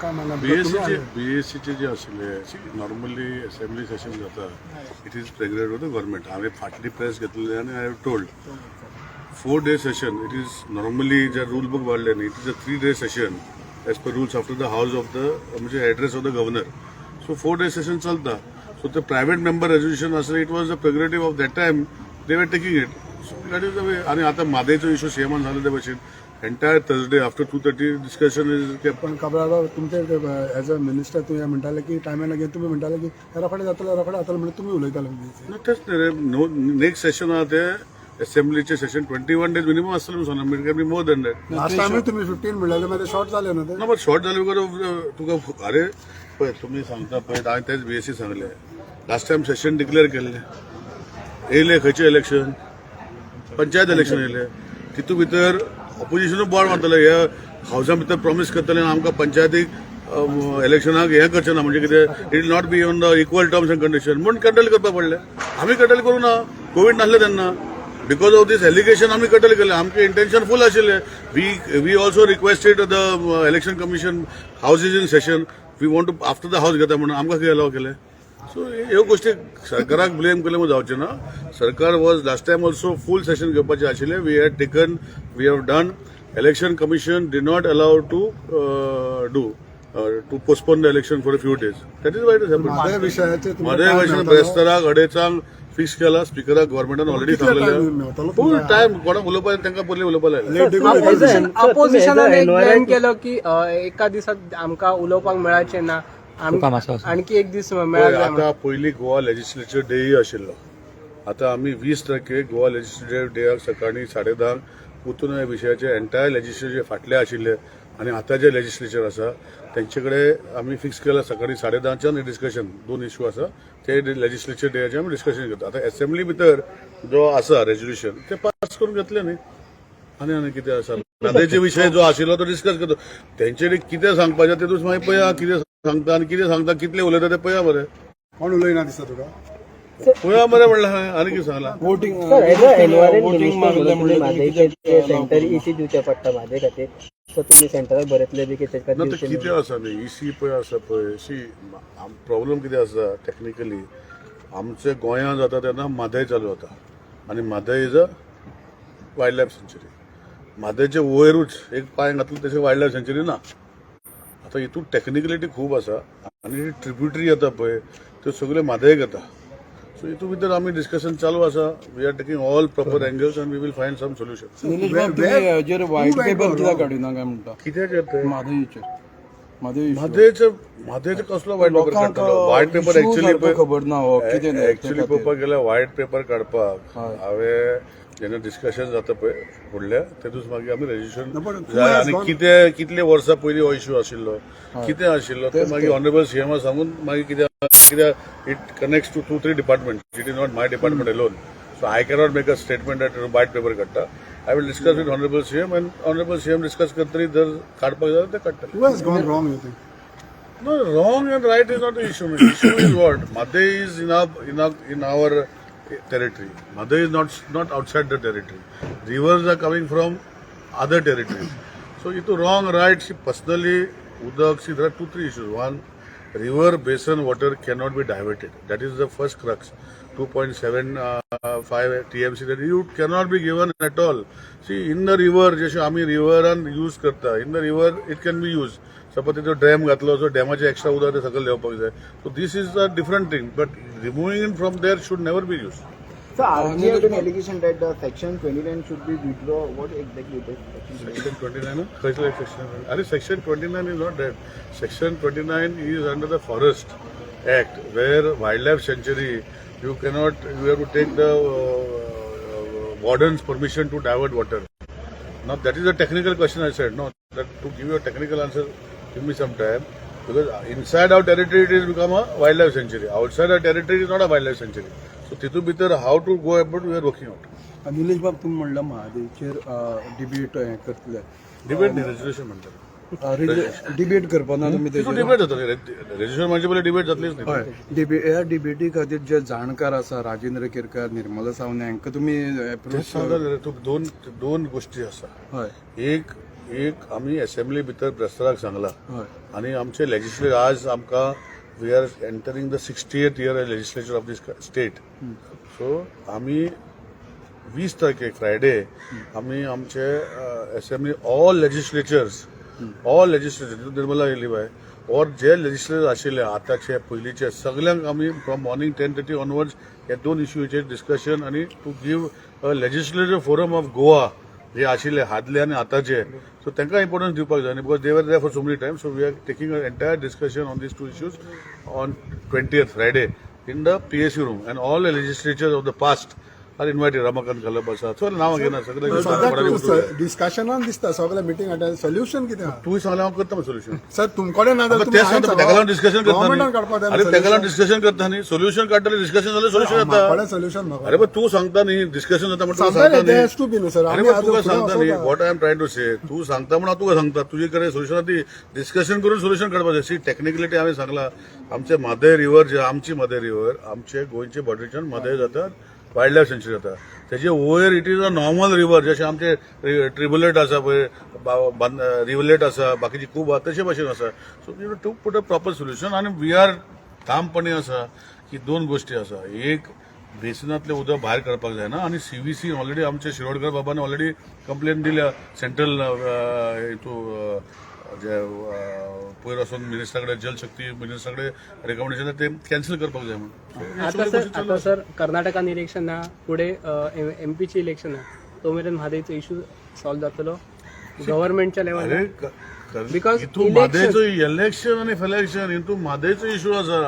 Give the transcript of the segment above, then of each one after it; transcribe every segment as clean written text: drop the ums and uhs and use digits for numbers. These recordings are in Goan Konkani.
काय म्हणा? बीएसीचे, बीएसीचे जे आशिल्ले, नॉर्मली असेंब्ली सेशन जाता, it is prerogative of the government. हांवें फाटली प्रेस घेतलेली आनी I have told 4 day session. It is normally, जे रूल बुक वाडले न्ही, it is a 3 day session as per rules after the house of the, म्हणजे address of the governor. So 4 day session चलता. सो ते प्रायव्हेट मेंबर रेझोल्युशन आसलें, it was the prerogative of that time, they were taking it, so that is the way. आणि आता म्हादयचो इशू सीएमान सांगले ते भशेन entire Thursday after 2:30 discussion is पण काब्राल, तुमचे एज अ मिनिस्टर तुम्ही म्हणटाले की टायमान अगेन तुम्ही म्हणटाले की रोखडे जातले, रोखडे जातले म्हणून तुम्ही उलयताले. ना, तेच न्ही रे. नो, नेक्स्ट सेशन आहा ते असेंब्लीचे सेशन 21 डेज मिनिमम आसतलें म्हणून सांगला. It can be more than that. Last टायमूय तुम्ही 15 म्हणलेले, मागीर शॉर्ट जाले न्हू ते. ना, बट शॉर्ट जाले because तुका, अरे पळय, तुमी सांगता पळय, हांवें तेच बीएसी सांगले, लास्ट टायम सेशन डिक्लेअर केल्ले, येयले खंयचे इलेक्शन, पंचायत इलेक्शन येयले. तितू भितर ऑपोजिशनूय बोवाळ मारताले, हे हावसा भितर प्रॉमीस करतले आनी आमकां पंचायतीक इलेक्शनाक हें करचें ना, म्हणजे कितें, it will not be on the equal terms and condition म्हूण कंट्रोल करपाक पडलें. आमी कंट्रोल करूं ना, कोवीड नासलें तेन्ना. Because of these allegation आमी कंट्रोल केलें. आमचें इंटेन्शन फूल आशिल्लें. We also requested the Election Commission, house is in session, we want to after the house घेता म्हणून. आमकां कितें अलाव केलें. सो ह्यो गोष्टी सरकाराक ब्लेम केले म्हूण जावचें ना. सरकार was last time also full session घेवपाचें आशिल्लें. We had taken, we have done. Election Commission did not allow to do to postpone the election for a few days. That is why it is. Mhadei विशयाचे तुमकां म्हादय time भाशेन मेळटलो? ब्रेस्ताराक अडेचांक फिक्स केला. स्पिकराक गव्हर्मेंटान ऑलरेडी कितलो time सांगलेलें. मेळटलो फूल तुमकां? टायम. कोणाक उलोवपाक तांकां पयलीं उलोवपाक लायलें. Late देखून अपोजिशनान एक ब्लेम केलो की एका दिसात आमकां उलोवपाक मेळाचें ना, आणखी एक दीस मेळाक जाय म्हणून. आता पयलीं गोवा लेजिस्लेचर डेय आशिल्लो. आता आमी 20 तारखेक गोवा लेजिस्लेचर डेयाक सकाळी 10:30 वचून ह्या विशयाचे एंटायर लेजिस्लेचर फाटले आशिल्ले आनी आतां जे लेजिस्लेचर आसा तेंचे कडेन आमी फिक्स केला, सकाळी 10:30च्यान डिस्कशन. दोन इश्यू आसा, ते लेजिस्लेचर डेयाचे आमी डिस्कशन करता. आतां एसेंब्ली भितर जो आसा रेजोल्युशन, ते पास करून घेतले न्ही. आनी आनी कितें आसा, म्हादयचे विशय जो आशिल्लो तो डिस्कस करता. तेंच्यानी कितें सांगपाचें तेतून मागीर पळया कितें सांगता आनी कितें सांगता, कितले उलयता ते पळया मरे. कोण उलयना दिसता तुका? पळया मरे म्हणलें हांवें, आनी कितें सांगलां? Voting sir, as a environment voting minister मागलें म्हणून तुम्ही म्हणल्यार तुम्ही म्हादयचे कित्याक सेंटर इसी दिवचे पडटा म्हादय खातीर, सो तुम्ही सेंटराक बरयतले बी की तेका ना, ते दिवचे? कितें आसा न्ही, इसी पळय आसा पळय, सी, प्रॉब्लम कितें आसा टॅक्निकली, आमचे गोंयांत जाता तेन्ना म्हादय चालू जाता आनी Mhadei is a wild life sanctuary. म्हादयचे वयरूच एक पांय घातलो तशें वायल्ड लायफ सँच्युरी ना. आतां हितून टॅक्निकलिटी खूब आसा आनी ट्रिब्युटरी येता पळय, त्यो सगल्यो म्हादयक येता. सो हितून भितर आमी डिस्कशन चालू आसा. We are taking all proper angles and we will find some solution. Nilesh बाब, तुम्ही हेजेर व्हायट पेपर कित्याक काडिना काय म्हणटा? कित्याक येता? म्हादयचेर, म्हादय issue. म्हादयचे, म्हादयचे कसलो व्हायट पेपर लोकांक काडटलो? व्हायट पेपर issue actually सारको खबर ना हो कितें तें एक्चुअली ते खातीर. पळोवपाक गेल्यार व्हायट पेपर काडपाक हांवें जेन्ना डिस्कशन जाता पळय फुडल्या, तेतूच मागीर आमी ना, पण रेजिस्ट्रेशन जाय आनी कितें, कितले वर्सां पयलीं हो इश्यू आशिल्लो, कितें आशिल्लो, ते मागीर ऑनरेबल सीएमा सांगून मागीर कितें कित्याक it connects to to three department. It is not my department alone, so I cannot make a statement that white paper काडटा. I will discuss with honourable CM and honourable CM discuss करतरी जर काडपाक जाय ते काडटले. Who has gone wrong, you think? No, wrong and right is not the issue. The issue is what? Mhadei is in our territory. Mhadei is not outside the territory. Rivers are coming from other territories. So itu wrong, right? See, personally, उदक, see, there are two, three issues. One, river basin water cannot be diverted. That is the first crux. 2.75 TMC that you cannot be given at all. See, in the river, जशे आमी रिव्हरान यूज करता, in the river it can be use. Suppose तितून डॅम घातलो, सो डॅमाचे एक्स्ट्रा उदक ते सकयल देंवपाक जाय. So this is a different thing, but रिमुव्हिंग it from there should never be use. So RG have an allegation that section 29 should be withdrawn. What exactly it is? Section 29, खंयसले section? अरे, section 29 is not that. Section 29 is under the Forest Act, where wildlife sanctuary, you cannot, you have to take the warden's permission to divert water. Now that is a technical question I said. No, that to give you a technical answer, give me some time. Because inside our territory it is become a wildlife sanctuary. Outside our territory it is not a wildlife sanctuary. So तितू भितर how to go about, we are working out. Nilesh बाब, तुम्ही म्हणलं म्हादयचेर डिबेट हें करतले. डिबेट न्ही, रेजोल्युशन म्हणटात. डिबेट करपाना तुमी तितून तेजेर? डिबेट जातली. रेजोल्युशन म्हणजे पयलीं डिबेट जातलीच न्ही. हय, ह्या डिबेटी खातीर जे जाणकार आसा, राजेंद्र केरकर, निर्मला सावंत, हांकां तुमी तेच एप्रोच सांगता रे, तुका दोन दोन गोष्टी आसा. हय. एक एक आमी असेंब्ली भितर ब्रेस्ताराक सांगला हय. आनी आमचे लेजिस्लेटर आज आमकां we are entering the 68th year legislature of this state. So आमी 20 तारखेक फ्रायडे आमी आमचे assembly all legislature Nirmala येयली बाय और जे लेजिस्लेटर आशिल्ले आतांचे पयलींचे सगल्यांक आमी from morning 10:30 onwards हे दोन इश्यूचेर डिस्कशन आनी to give a legislative forum of Goa जे आशिल्ले आदले आनी आतांचे, सो तांकां इम्पॉर्टन्स दिवपाक जाय न्ही, because they were there for so many time. So we are taking a entire discussion on these two issues on 20th Friday in the PAC room, and all the legislatures of the past are invited. Ramakant Khalap आसा, सो नांवां घेना सगळे. सद्याक डिस्कशनान दिसता सगळे मिटींग अटेंड, सोल्युशन कितें आहा? तूं सांगलें, हांव करता सोल्युशन. सर, तुमकडे ना जाल्यार तें सांगता, ताका लागून डिस्कशन करता. गव्हर्मेंटान काडपाक जाय. अरे, ताका लागून डिस्कशन करता न्ही. सोल्युशन काडटले, डिस्कशन जालें सोल्युशन येता. सोल्युशन म्हाका. अरे, पण तूं सांगता न्ही, डिस्कशन जाता म्हणून. सांगता न्ही, there has to be न्हू सर. अरे, आमी पण आजून तुका फुडें सांगता न्ही. वचोंक. What I am trying to say, तूं सांगता म्हणून हांव तुका सांगता, तुजे कडेन सोल्युशन ती डिस्कशन करून सोल्युशन काडपाक जाय. सी, टेक्निकलिटी हांवें सांगला, आमचे म्हादय रिवर जे आमची म्हादय रिवर आमचे गोंयचे बॉर्डरीच्यान म्हादय जाता, वायल्ड लायफ सेंच्युरी जाता. तेजे वयर it is a normal river, जशें आमचे ट्रिब्युलेट आसा पळय, रिवलेट आसा, बाकीची खूब आहा तशे भाशेन आसा. So you to put a proper solution आनी we are ठामपणे आसा की दोन गोश्टी आसा. एक, बेसिनांतलें उदक भायर काडपाक जायना आनी सीव्हीसी ऑलरेडी आमचे शिरोडकर बाबान ऑलरेडी कंप्लेन दिल्या सेंट्रल हितू जे पयर वचून मिनिस्टरा कडेन, जलशक्ती मिनिस्टरा कडेन रेकमेंडेशन ते कॅन्सल करपाक जाय म्हणून. आता सर, कर्नाटकान इलेक्शन ना, फुडें एमपीची इलेक्शन ना, तो मेरेन म्हादयचो इशू सॉल्व जातलो गव्हर्मेंटच्या अरे लेवलार? Because हितू election- म्हादयचो इलेक्शन आनी फेलेक्शन, हितू म्हादयचो इशू आसा.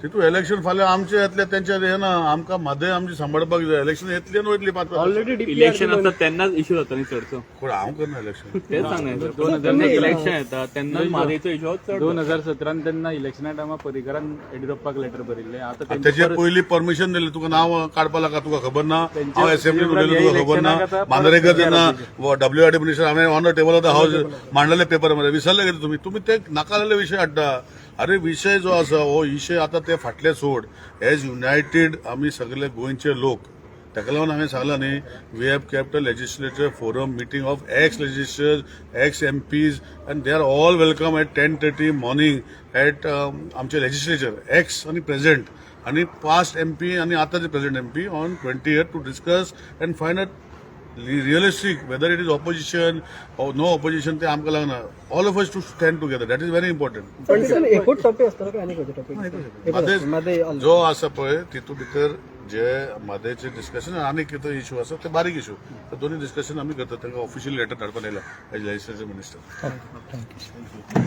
तितू इलेक्शन फाल्यां आमचे येतले, तेंचे येना. आमकां म्हादय आमची सांबाळपाक जाय. इलेक्शन येतली आनी वयतली पांच पांच. ऑलरेडी इलेक्शन आसता तेन्नाच इश्यू जाता न्ही चडसो. कोण, हांव करना इलेक्शन. तेच सांगना, 2000 इलेक्शन येता तेन्ना म्हादयचो इश्यू चड. 2017 तेन्ना इलेक्शना टायमार पर्रीकारान येडियुरप्पाक लेटर बरयल्लें. आतां तेंचे तेजे परत पयलीं परमिशन दिलें. तुका नांव काडपा नाका, तुका खबर ना? हांव असेंब्लीत उपरांत उलयलो, तुका खबर ना? इलेक्शनाक आतां परत मांद्रेकर तेन्ना PRP. WRD minister, हांवें on the table of the house मांडलेले paper मध्ये. विसरले कितें तुमी? तुमी ते नाका जाल्ले विशय हाडटा. अरे, विशय जो आसा हो विशय आतां ते फाटले सोड. एज युनायटेड आमी सगळे गोंयचे लोक, ताका लागून हांवें सांगलां न्ही, we have kept a legislature forum meeting of ex legislature, ex MPs, and they are all welcome at 10:30 morning at आमचे लेजिस्लेचर, एक्स आनी प्रेझेंट आनी पास्ट एमपी आनी आतांचे present MP on 20th to discuss and find a realistic, whether it is opposition no opposition, ते आमकां लागना. All of us to stand together, that is very important. पण सर, एकूच टॉपिक आसतलो काय आनी खंयचो टॉपिक? म्हादय जो आसा पळय, तितून भितर जे म्हादयचे डिस्कशन आनी कितें इशू आसा ते बारीक इशू, ते दोन्ही डिस्कशन आमी करतात. तांकां ऑफिशियल लेटर धाडपाक येयला as legislature minister. Thank you.